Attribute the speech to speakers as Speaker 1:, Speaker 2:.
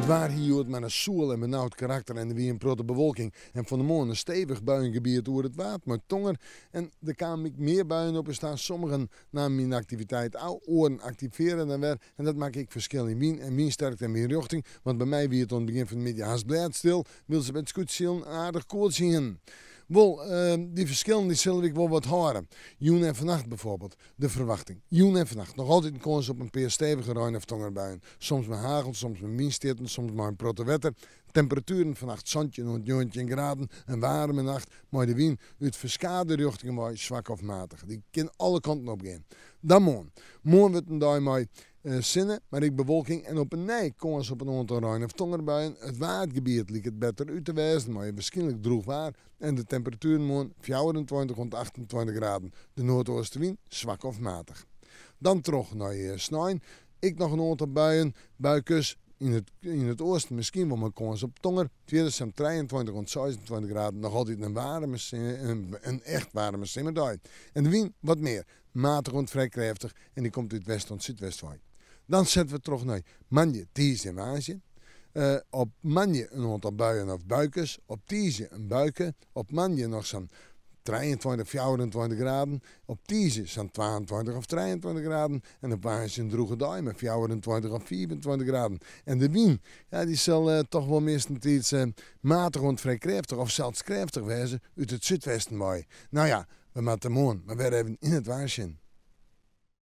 Speaker 1: It waar hie hjoed mar in soel en benaud karakter en der wie in protte bewolking en fan 'e moarn in stevich buiengebiet oer it Waad mei tonger en der kamen ek mear buien op te stean. Sommigen namen yn aktiviteit ôf, oaren aktivearren dan wer en dat makke ek ferskil yn wyn en wynsterkte en wynrjochting, want by my wie it oan it begjin fan de middei hast blêdstil, wylst se by it skûtsjesilen aardich koarts hienen. Wol, dy ferskillen dy sille ek wol wat hâlde. Jûn en fannacht bijvoorbeeld. De ferwachting, jûn en fannacht noch altyd in kâns op in pear stevige rein of tongerbuien. Soms mei hagel, soms mei wynstjitten, soms mei in protte wetter. Temperatueren fannacht 17 oant 19 graden. In waarme nacht mei de wyn út ferskate rjochtingen wei swak of matich. Dy kin alle kanten op gean. Dan moarn. Moarn wurdt in dei mei sinne, mar ek bewolking en op 'e nij kâns op in oantal rein of tongerbuien. It Waadgebiet liket better út te wêzen mei wierskynlik drûch waar en de temperatueren moarn 24 oant 28 graden. De noardeastewyn swak of matich. Dan troch nei snein. Ek noch in oantal buien, buikes. Yn it yn it oasten miskien wol mei kâns op tonger. Fierders sa'n 23 oant 26 graden. Noch altyd in waarme in echt waarme simmerdei. En de wyn wat mear matich oant frij krêftich en dy komt út west oant súdwest wei. Dan sette we troch nei moandei, tiisdei en woansdei. Op moandei in oantal buien of buikes, op tiisdei in buike, op moandei noch sa'n 23, 24 graden, op tiisdei sa'n 22 of 23 graden en op woansdei in drûge dei mei 24 of 25 graden. En de wyn, ja, dy sil toch wol meastentiids matich oant frij krêftich of sels krêftich wêze út it súdwesten wei. No ja, we moatte moarn mar wer even yn it waar sjen.